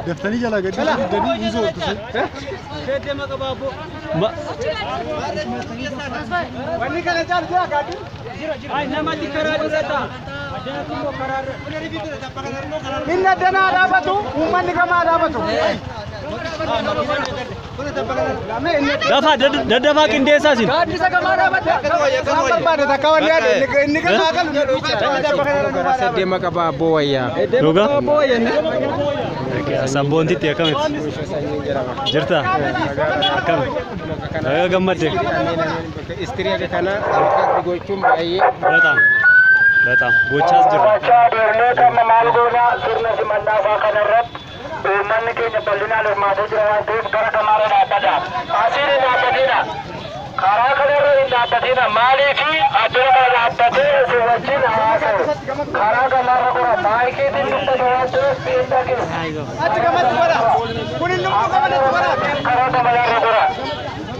Daftanii jalaa gadi gadi hin soortu. Wanni kana caalu jira gaaddi? Namatti karaa dura ta'a. Inni addanaa dhaabatu, uummanni gamaa dhaabatu. Dafaa daddafaa qindeessaa isin. Gaaddisa gamaa dhaabata. Waan barbaade takka wanni yaade inni gamaa galu. Deema qaba abboo wayyaa. Dhugaa? Sabboontitti akkamitti? Jirta? Akkami? Baga gammadde. Istirii akka kana harka gochuun baay'ee በጣም በጣም gochaas jirra. Gochaa deemnee amma maal goona sirna simannaa fa'aa kanarratti uummanni keenya bal'inaan hirmaatee jira waan ta'eef gara kamaarra dhaabbata. Asiin hin dhaabbatina. Karaa kanarra hin dhaabbatina. Maaliifi addoo kana dhaabbatee isin wajjin haasa'u. Karaa kamaarra gora maayikiitiin dubbata waan ta'eef hin dhageessu. Achi gamatti godha. Kun inni lubbuu gamanatti godha. Karaa kamarra gora.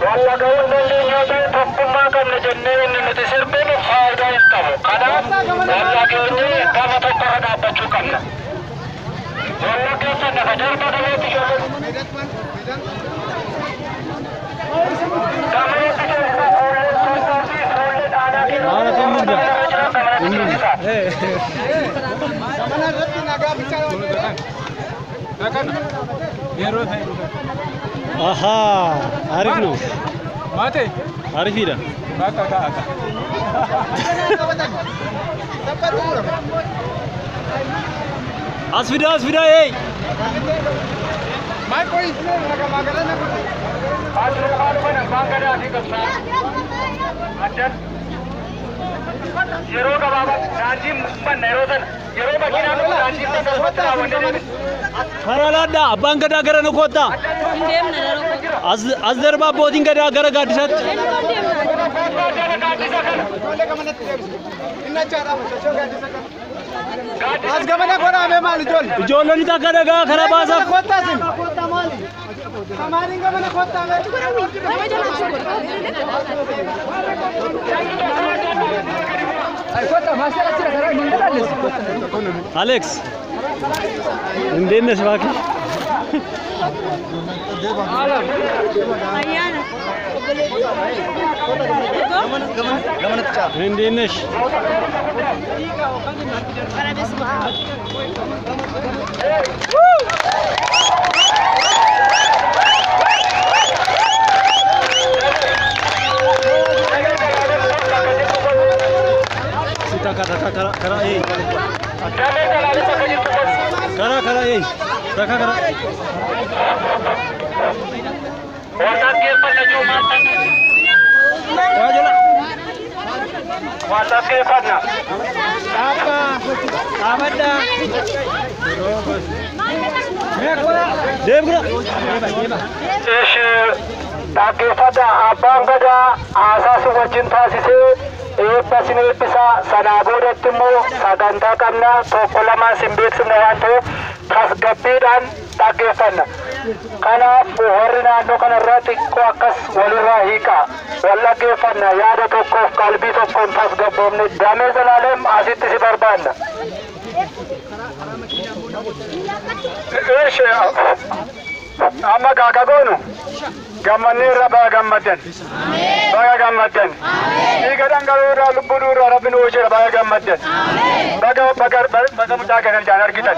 Walla ga'uu hin dandeenye ta'e tokkummaa qabna jennee inni nuti sirbinu faayidaa hin qabu. Kanaaf walla geenyee gama tokkorra dhaabbachuu qabna. Walla keessa lafa darba gameetti ijoolleen. Gameetti keessa fuullee suusaa fi fuullee dhaanaa keessa jiran gamanatti keessa. Gamana irratti nagaa bichaa Ahaa, አሪፍ ነው። Maate. አሪፍ ሂዳ። Bakka kaa'ata. አስፊዳ አስፊዳ ኤይ Maal qoyi? Yeroo gabaabaa daandiin banna yeroo sana yeroo makiinaan dhufu daandiin sana asumatti raawwannee deemne. Karaa laadhaa abbaan gadaa gara na koottaa. As darbaa abbootiin gadaa gara gaaddisaatti. Ijoollee gamanatti deebisi. Inni achi haa dhaabatu. As gamana godhaame maal ijoollee? Ijoollonni takka dhagaa karaa baasaaf. Kottaa isin. Samaaniin gamana kottaa mee? አሌክስ እንዴት ነሽ እባክሽ? እንዴት ነሽ? Takka takka karaa karaa ee karaa karaa ee takka karaa. Wal dhaggeeffanna. Deem gura. Ishi dhaggeeffadha abbaan gadaa haasaa si wajjin taasisee eebba sin eebbisaa sanaa boodatti immoo sagantaa qabna tokko lamaan sin beeksifna waan ta'eef tasgabbiidhaan dhaggeeffanna. Kanaaf warri naannoo kanarraa xiqqoo akkas walirraa hiikaa wal dhaggeeffanna yaada tokkoof qalbii tokkoon tasgabboofne damee zalaalem asitti si barbaanna. Ishi amma gaaka goonu gammannee irra baga gammaddan. Baga gammaddan. Dhiiga dhangala'oo irraa lubbuu irraa rabbi nu oolcheera baga gammaddan. Baga baga baga mucaa keessan ijaan argitan.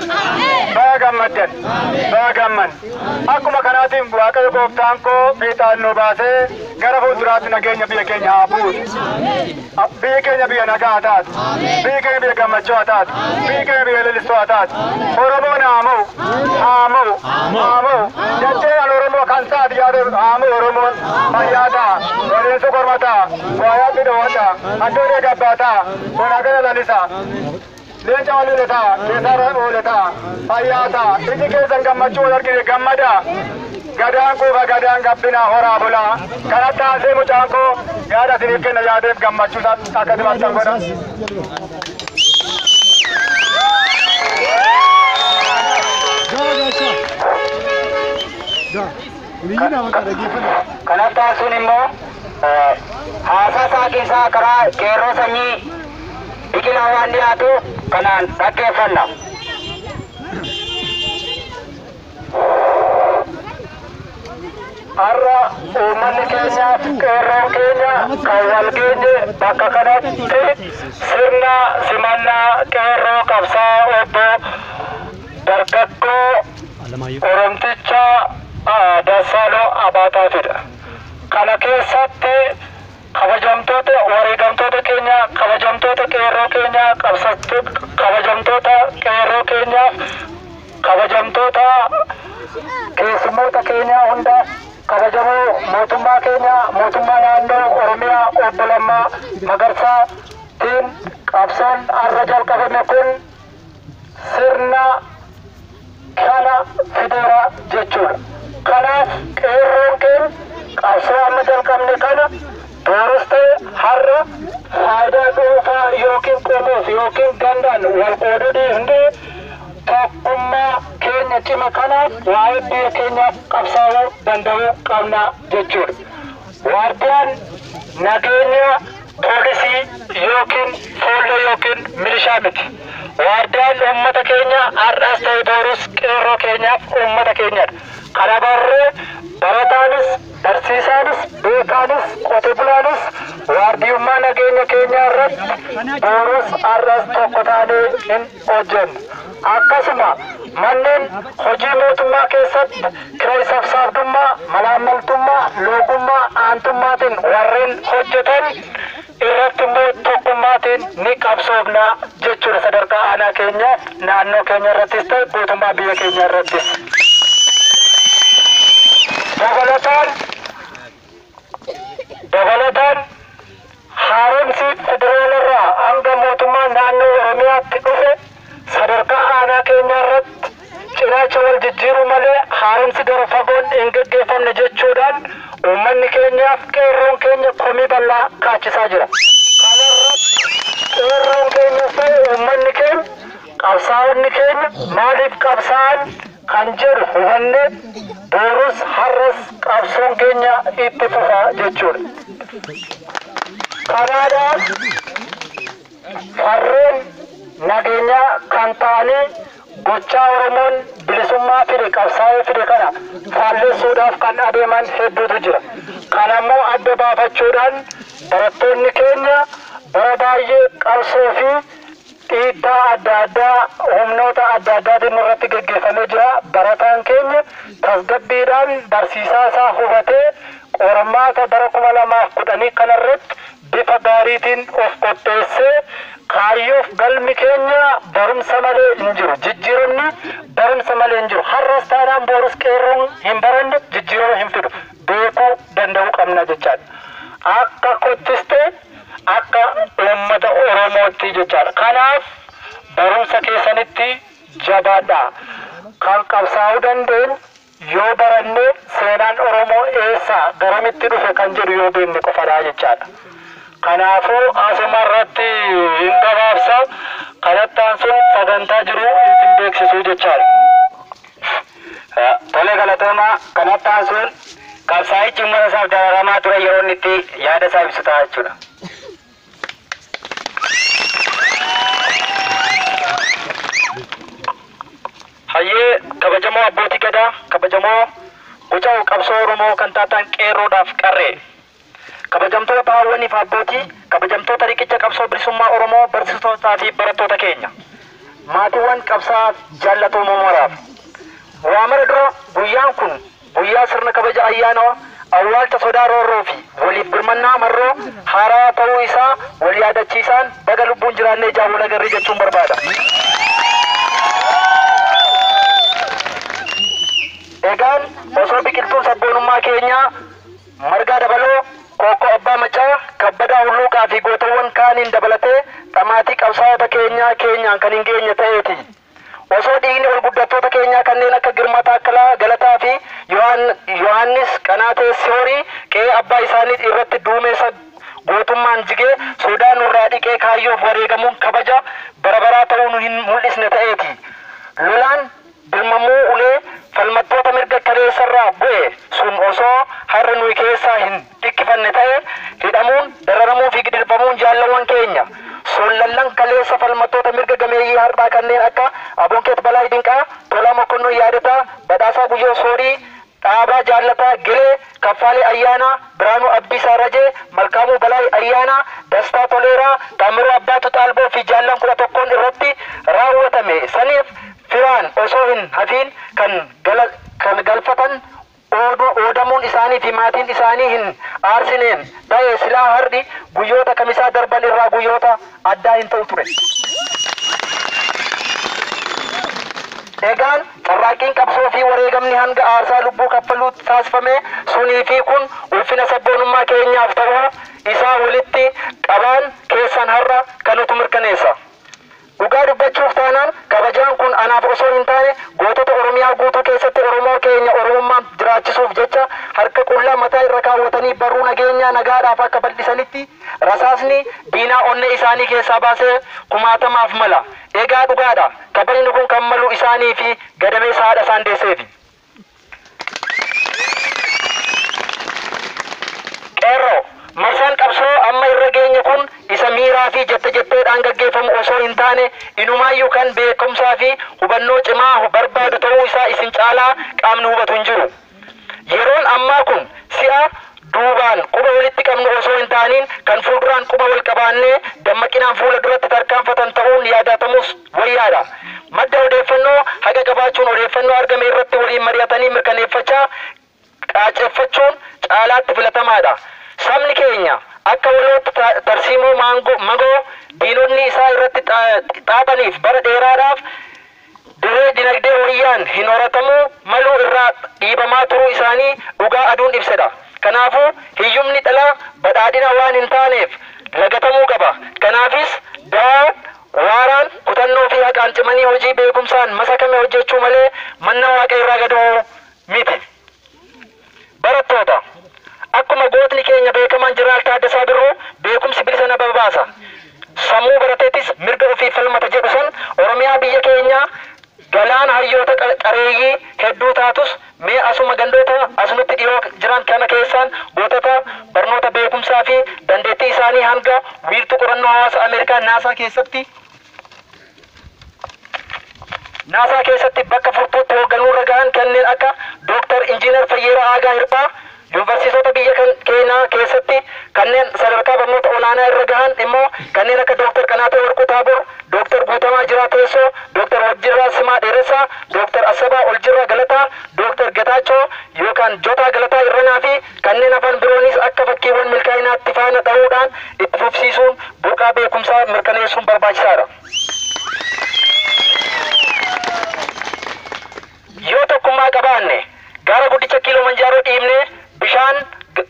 Baga gammaddan. Baga gamman. Akkuma kanaatiin Waaqayyo gooftaan koo fiixaan nu baasee gara fuulduraatti nageenya biyya keenya haa buusu. Biyyi keenya biyya nagaa haa taatu. Biyyi keenya biyya gammachuu haa taatu. Biyyi keenya biyya leellistuu haa taatu. Oromoon haa mo'u. Haa mo'u. Haa mo'u. Jettee an Oromoo kan taate yaada haa mo'u Oromoon. Fayyaa ta'a. Waleensu korma ta'a. Waayaatti dhoowwadha. Handoolee gabbaa ta'a. Bonaa gala lalisaa. Leenca waliin ta'a. Keessarra oole ta'a. Fayyaa ta'a. Iji keessan gammachuu wal argine gammadaa. Gadaan quufa gadaan gabbinaa horaa bulaa. Kanatti aansee mucaan koo yaada isiniif kenna yaadeef gammachuu akka simattan godha. Gaa gaashaa. Gaa. Kanatti aansuun immoo haasaa isaa keessaa karaa qeerroo sanyii biqilaa waan dhiyaatu kanaan dhaggeeffanna. Har'a uummanni keenyaaf qeerroon keenya kan wal geenye bakka kanatti sirna simannaa qeerroo qabsaa obbo Dargaggoo Oromticha Dassaaloo Abaataatidha. Kana keessatti kabajamtoota wareegamtoota keenya, kabajamtoota qeerroo keenya, kabajamtoota qeerroo keenyaaf, kabajamtoota keessummoota keenya hunda, kabajamoo mootummaa keenya, mootummaa naannoo Oromiyaa obbo Lammaa Magarsaatiin qabsoon har'a jalqabame kun sirna kana fideera jechuudha. Kanaaf qeerroon keenya qabsoo amma jalqabne kana boorus ta'e har'a faayidaa dhuunfaa yookiin qomuuf yookiin gandaan wal qooduu dhiifnee tokkummaa keenya cima kanaaf waa'ee biyya keenyaaf qabsaa'uu danda'uu qabna jechuudha. Waardiyaan nageenya poolisii yookiin foollee yookiin milishaa miti. Waardiyaan uummata keenya har'as ta'e boorus qeerroo keenyaaf uummata keenyadha. Kana barree barataanis, barsiisaanis, beekaanis, qote bulaanis waardiyummaa nageenya keenyaa irratti boorus har'as tokko taanee hin hojjennu. Akkasuma manneen hojii mootummaa keessatti kiree sassaabdummaa, malaammaltummaa, loogummaa, aantummaatiin warreen hojjetan irratti immoo tokkummaatiin ni qabsoofna jechuudha sadarkaa aanaa keenya, naannoo keenya irrattis ta'e guutummaa biyya keenya irrattis. Dabalataan haaromsi federaalarraa hanga mootummaa naannoo Oromiyaatti dhufe sadarkaa aanaa keenya irratti cinaacha wal jijjiiruu malee haaromsi gara fagoon hin gaggeeffamne jechuudhaan uummanni keenyaaf qeerroon keenya komii bal'aa kaachisaa jira. Kana irratti qeerroon keenyas ta'e uummanni keenya qabsaa'onni keenya maaliif qabsaa'an kan jedhu hubannee boorus har'as qabsoon keenya itti fufa jechuudha. Kanaadhaan farreen nageenyaa kan ta'anii gochaa Oromoon bilisummaa fide qabsaa'ee fide kana faalleessuudhaaf kan adeeman hedduutu jira. Kanammoo adda baafachuudhaan barattoonni keenya bara baay'ee qabsoo fi dhiibbaa adda addaa humnoota adda addaatiin irratti gaggeeffamee jira. Barataan keenya tasgabbiidhaan barsiisaa isaa hubatee qormaata bara 2010 kanarratti bifa gaariitiin of qopheessee kaayyoof galmi keenya barumsa malee hin jiru. Jijjiiramni barumsa malee hin jiru. Har'as taanaan boorus qeerroon hin baranne jijjiirama hin fidu. Beekuu danda'uu qabna jechaadha. Akka kottis ta'e akka uummata Oromootti jechaadha. Kanaaf barumsa keessanitti jabaadha. Kan qabsaa'uu dandeenyu yoo baranne seenaan Oromoo eessaa garamitti dhufe kan jedhu yoo beekne qofadha jechaadha. Kanaafuu asuma irratti hin gabaabsa. Kanatti aansuun sagantaa jiru isin beeksisuu jechaadha. Tole galatoomaa. Kanatti aansuun qabsaa'ichi uummata isaaf dararamaa ture yeroo inni itti yaada isaa ibsu ta'a jechuudha. Hayyee kabajamoo abbootii gadaa, kabajamoo guca qabsoo Oromoo kan taatan qeerroodhaaf qarree, kabajamtoota haawwaniif abbootii, kabajamtoota riqicha qabsoo bilisummaa Oromoo barsiisotaa fi barattoota keenya, maatiiwwan qabsaa jaallatamoo maraaf. Waa mara dura guyyaan kun guyyaa sirna kabaja ayyaana awwaalcha sodaa roorroo fi waliif birmannaa marroo haaraa ta'uu isaa wal yaadachiisaan baga lubbuun jiraannee jaawwala agarrii jechuun barbaada. Egaan osoo biqiltuun sabboonummaa keenyaa margaa dabaloo Kookoo Abbaa Macaa, Kabbadaa Hulluuqaa fi gootawwan kaaniin dabalatee dhamaatii qabsaa'ota keenyaa keenyaan kan hin geenye ta'eeti. Osoo dhiigni ol guddattoota keenyaa kanneen akka Girmaa Taakkalaa Galataa fi Yohaannis Qanaatee Soorii qe'ee abbaa isaanii irratti duumessa gootummaan jigee sodaa nurraa dhiqee kaayyoof wareegamuun kabaja bara baraa ta'uu nu hin mul'isne ta'eeti. Lolaan birmamuu ulee falmattoota mirga kaleessarraa bu'e sun osoo har'a nuyi keessaa hin dhikkifanne ta'e hidhamuun, dararamuu fi gidirfamuun jaalawwan keenya sollallan kaleessa falmattoota mirga gameeyyii har'aa kanneen akka Abonkeet Balaa Dinqaa, Tolaa Mokonnon Yaadataa, Badhaasaa Guyyoo Soorii, Dhaabaa Jaallataa Gilee, Kaffaalee Ayyaanaa, Biraanuu Abdiisaa Rajee, Malkaamuu Balaa Ayyaanaa, Dastaa Toleeraa, Taamiruu Abbaatu Xaalboo fi jaallan 11 irratti raawwatame saniif firaan osoo hin hafiin kan galfatan oodamuun isaanii fi maatiin isaanii hin aarsineen ta'e silaa har'i guyyoota kamisaa darban irraa guyyoota addaa hin ta'u ture. Egaan carraaqqiin qabsoo fi wareegamni hanga aarsaa lubbuu kaffaluu taasifame sunii fi kun ulfina sabboonummaa keenyaaf ta'uu isaa walitti qabaan keessan har'a kanutu mirkaneessa. Dhugaa dubbachuuf taanaan kabajaan kun anaaf osoo hin taane gootota Oromiyaa guutuu keessatti Oromoo keenya Oromummaan jiraachisuuf jecha harka qullaa mataa irra kaawwatanii barruu nageenyaa nagaadhaaf akka bal'isanitti rasaasni diinaa onnee isaanii keessaa baasee kumaatamaaf mala. Egaa dhugaadha. Kabajni kun kan malu isaanii fi gadameessa haadha isaan deesseefi. Qeerroo marsaan qabsoo amma irra geenye kun isa miiraa fi jette jetteedhaan gaggeeffamu osoo hin taane inumaayyuu kan beekumsaa fi hubannoo cimaa barbaadu ta'uu isaa isin caalaa qaamni hubatu hin jiru. Yeroon ammaa kun si'a duubaan quba walitti qabnu osoo hin taaniin kan fuulduraan quba wal qabaannee dammaqinaan fuula duratti tarkaanfatan ta'uun yaadatamus wayyaadha. Madda odeeffannoo haqa qabaachuun odeeffannoo argame irratti waliin mari'atanii mirkaneeffachaa qaaceeffachuun caalaatti filatamaadha. Sabni keenya akka walootti tarsiimoo magoo diinonni isaa irratti xaaxaniif bara dheeraadhaaf dirree dinagdee wayyaan hin horatamuu maluu irraa dhiibamaa turuu isaanii dhugaa aduun ibsedha. Kanaafuu hiyyumni dhala badhaadhina waan hin taaneef lagatamuu qaba. Kanaafis dawaan waaraan kutannoo fi haqaan cimanii hojii beekumsaan masakame hojjechuu malee manna waaqa irraa gaduu miti. Barattoota, akkuma gootni keenya beekamaan Jeneraal Taaddasaa Birruu beekumsi bilisa nama baasa. Sammuu barateetis mirga ofii falmata jedhu san Oromiyaa biyya keenyaa galaana hayyoota qareeyyii hedduu taatus mee asuma gandoota asumatti dhiyoo jiran kana keessaan gootota barnoota beekumsaa fi dandeettii isaanii hanga wiirtuu qorannoo hawaasa Ameerikaa naasaa keessatti bakka furtuutti hoogganuurra gahan kanneen akka Dooktar Injiinar Fayyeeraa Aagaa Hirphaa yuunivarsiitota biyya keenyaa keessatti kanneen sadarkaa barnoota olaanaa irra gahan immoo kanneen akka Dooktar Qanaatee Warquu Taabor, Dooktar Guutamaa Jiraa Teessoo, Dooktar Wajjirraa Simaa Dheeressaa, Dooktar Asabaa Oljirraa Galataa, Dooktar Getaachoo yookaan Jotaa Galataa Irranaa fi kanneen hafan biroonis akka fakkiiwwan milkaa'inaatti faana dhahuudhaan itti fufsiisuun burqaa beekumsaa mirkaneessuun barbaachisaadha. Yoo tokkummaa qabaanne gaara guddicha Kiiloomanjaaroo dhiibnee bishaan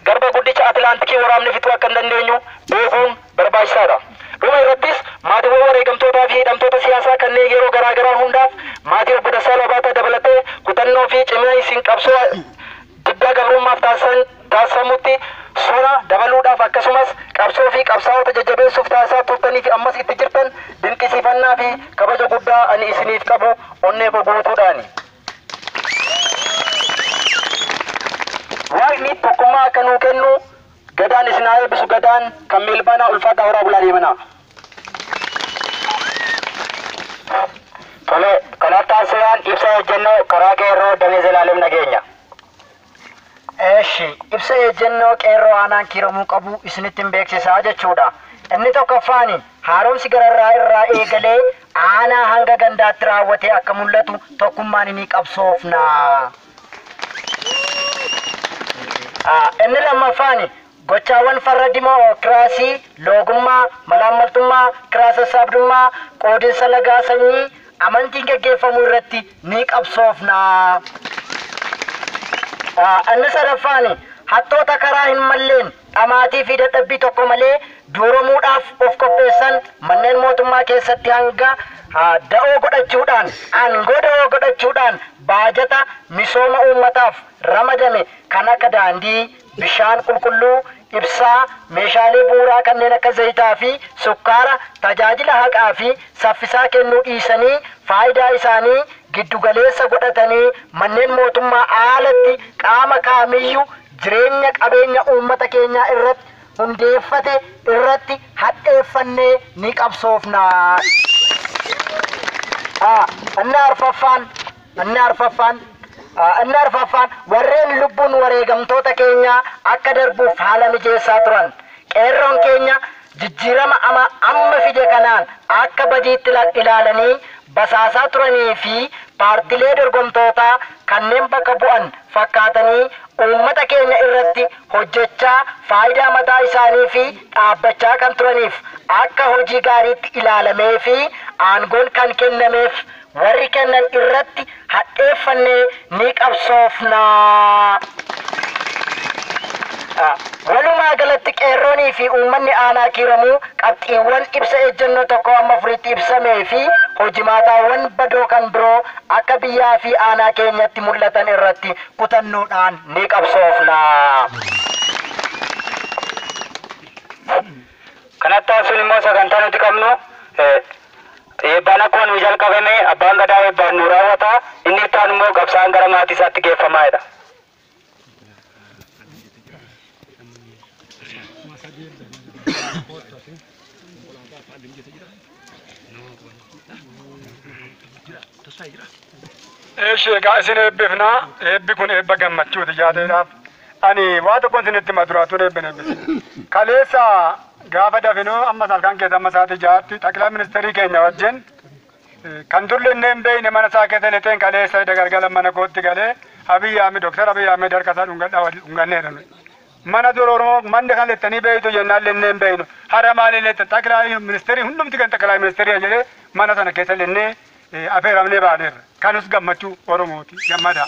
garba guddicha Atlaantikii waraabne fixuu akka hin dandeenyu beekuun barbaachisaadha. Dhuma irrattis maatiiwwan wareegamtootaa fi hidhamtoota siyaasaa kanneen yeroo garaa garaa hundaaf maatii obbo Dassaaluu Abaataa dabalatee kutannoo fi cimina isin qabsoo diddaa gabrummaaf taasisamutti sona dabaluudhaaf akkasumas qabsoo fi qabsaa'ota jajjabeessuuf taasisaa turtanii fi ammas itti jirtan dinqisiifannaa fi kabaja guddaa ani isiniif qabu onnee koo guutuudhaani. Waaqni tokkummaa akka nuu kennu gadaan isin haa eebbisu gadaan kan meelbaanaa ulfaadhaa horaa bulaa deemanaa. Tole, kanatti aansuudhaan ibsa ejjennoo karaa qeerroo damee Zalaalem nageenya. Eeshi, ibsa ejjennoo qeerroo aanaan kiiramuu qabu isinitti hin beeksisaa jechuudha. Inni tokkoffaani haaromsi gararraa irraa eegalee aanaa hanga gandaatti raawwatee akka mul'atu tokkummaan ni qabsoofna. Inni lammaffaani gochaawwan farra dimookiraasii, loogummaa, malaammaltummaa, kiraa sassaabdummaa, qoodinsa lagaa sanyii, amantiin gaggeeffamu irratti ni qabsoofna. Inni sadaffaani hattoota karaa hin malleen dhamaatii fi dadhabbii tokko malee duuromuudhaaf of qopheessan manneen mootummaa keessatti hanga da'oo godhachuudhaan aangoo da'oo godhachuudhaan baajata misooma uummataaf ramadame kan akka daandii, bishaan qulqulluu, ibsaa, meeshaalee bu'uuraa kanneen akka zayitaa fi sukkaara tajaajila haqaa fi saffisaa kennuu dhiisanii faayidaa isaanii giddugaleessa godhatanii manneen mootummaa alatti qaama kaamiyyuu jireenya qabeenya uummata keenyaa irratti hundeeffate irratti hadheeffannee ni qabsoofna. Inni arfaffaan warreen lubbuun wareegamtoota keenyaa akka darbuuf haala mijeessaa turan. Qeerroon keenya jijjiirama amma fide kanaan akka badiitti ilaalanii basaasaa turanii fi paartilee dorgomtootaa kanneen bakka bu'an fakkaatanii uummata keenya irratti hojjechaa faayidaa mataa isaanii fi dhaabbachaa kan turaniif akka hojii gaariitti ilaalamee fi aangoon kan kennameef warri kennan irratti hadheeffannee ni qabsoofna. Walumaa galatti qeerroonii fi uummanni aanaa Kiiramuu qabxiiwwan ibsa ejjennoo 1 amma 4tti ibsamee fi hojimaataawwan badoo kan biroo akka biyyaa fi aanaa keenyatti mul'atan irratti kutannoodhaan ni qabsoofna. Kanatti aansuun immoo sagantaa nuti qabnu eebbaan akkuma nu jalqabame abbaan gadaa eebbaan nu raawwata, inni itti aanu immoo qabsaa'aan gara maatii isaatti geeffamaadha. Eeshi egaa isin eebbifnaa, eebbi kun eebba gammachuuti jaateedhaaf. Ani waa tokkoon isinitti hima duraatuun eebbin eebbise. Kaleessa gaafa dafinuu amma halkan keessa amma sa'aatii 6tti xaqilaa ministeerii keenya wajjin kan durli inni hin beekne mana isaa keessa lixeen kaleessa galgala mana kootti galee Abiy Ahmed Dooktar Abiy Ahmed harka isaa dhunganneera nuyi. Mana dura Oromoo manni kan lixxanii beektu jennaan linnee hin beeknu. Hara maaliin lixxan xaqilaa ministeerii hundumti kan xaqilaa ministeerii jedhee mana sana keessa linnee affeeramnee baaneerra. Kanus gammachuu Oromooti gammadaa.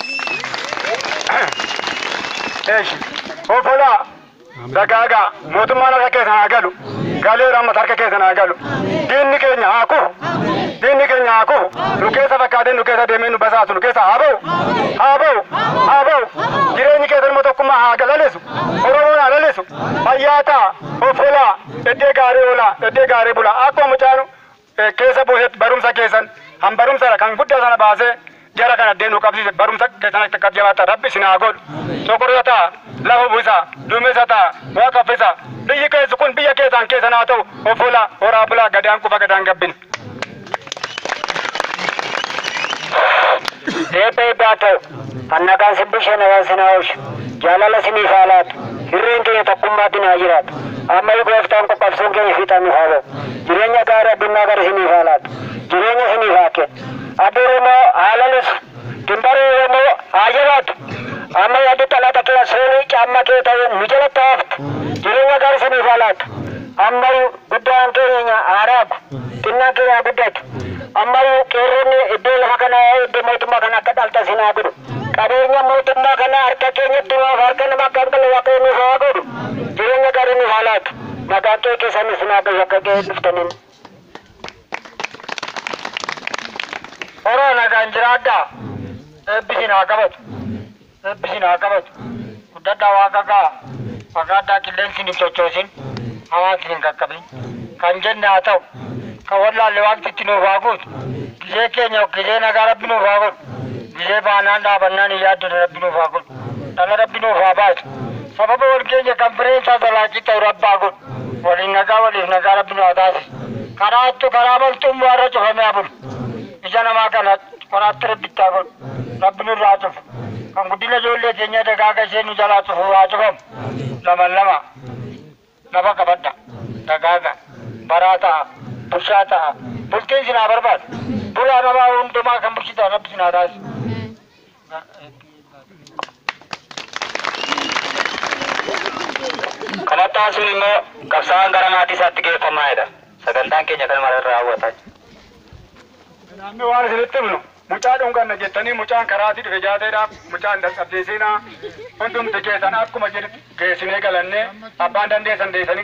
Eeshi ofolaa dagaagaa mootummaan harka keessan haa galu. Galeera ammas harka keessan haa galu. Diinni keenya haa kufu. Diinni keenya haa kufu. Nu keessa fakkaatee nu keessa deemee nu basaasu nu keessa haa ba'u. Haa ba'u. Haa ba'u. Jireenyi keessan immoo tokkummaa haa lalisu. Oromoon haa lalisu. Fayyaa ta'a. Ofolaa. Eddee gaarii oolaa. Eddee gaarii bulaa. Akkuma mucaan keessa buusee barumsa keessan han barumsa kan guddaa sana baasee jara kana deenu qabsiise barumsa keessan akka jabaata rabbi isin haa godhu. Sokorota ta'a. Lafa buusaa. Duumessa ta'a. Waaqa uffisa. Biyyi keessu kun biyya keessaan keessan haa ta'u. Ofolaa horaa bulaa gadaan kufa gadaan gabbin. Eebba eebbaa ta'u. Annagaan sibbishee nagaan sinaa oolchu. Jaalala siniif haa laatu. Hirreen keenya tokkummaatti naa jiraatu. Amma gooftaan qoqqabsuun keenya fiixaan nuuf haa ba'u. Jireenya gaarii addunyaa gara siniif haa laatu. Jireenya siniif haa kennu. Adda Oromoo haa lalisu. Dimbaree Oromoo haa jabaatu. Amma yaaddu xalaata kee soolii caamma kee ta'e nu jalatti haftu. Jireenya gaarii siniif haa laatu. Amma guddaan keenya haa raagu. Xinnaan keenya haa guddatu. Amma qeerroonni iddoo lafa kanaa iddoo mootummaa kana akka dhaltan sin haa godhu. Qabeenya mootummaa kana harka keenyatti nuuf harka nama akka hin galle Waaqayyo nuuf haa godhu. Jireenya gaarii nuuf haa laatu. Maqaan kee keessan isin haa gahu akka ga'ee dhuftaniin. Horoo nagaan jiraadhaa. Eebbi isin haa qabatu. Eebbi isin haa qabatu. Guddadhaa waaqa ga'a. Fagaadhaa qilleensi hin sochoosin. Hawaasni hin qaqqabin. Kan jenne haa ta'u. Kan wallaalle waaqti itti nuuf haa guutu. Gizee keenya gizee nagaa rabbi nuuf haa godhu. Gizee baanaan dhaabannaan hin yaaddone rabbi nuuf haa godhu. Dhala rabbi nuuf haa baasu. Sababa wal keenya kan fireen isaa zalaaqii ta'u rabbi haa godhu. Waliin nagaa waliif nagaa rabbi nu haa taasisu. Karaa hattu karaa baltuun bu'aarra cufamee haa bulu. Ija namaa kana qoraatti rabbi itti haa godhu. Rabbi nurraa haa cufu. Kan guddina ijoollee keenya dagaaga ishee nu jalaa cufu haa cufamu. Lama lama lafa qabadha. Dagaaga baraa ta'a. Bulchaa ta'a. Bultiin sinaa barbaadu. Bulaa namaa hundumaa kan bulchitan rabbi sinaa taasisu. Kanatti aansuun immoo qabsaa'aan gara maatii isaatti geeffamaadha. Sagantaan keenya kanuma irra raawwata. Namni waan isinitti himnu mucaa dhunganna jettanii mucaan karaatii dhufe jaateedhaaf mucaan dadhabsiisinaa hundumti keessan akkuma jedhutti geessinee galannee abbaan dandeessan deessanii.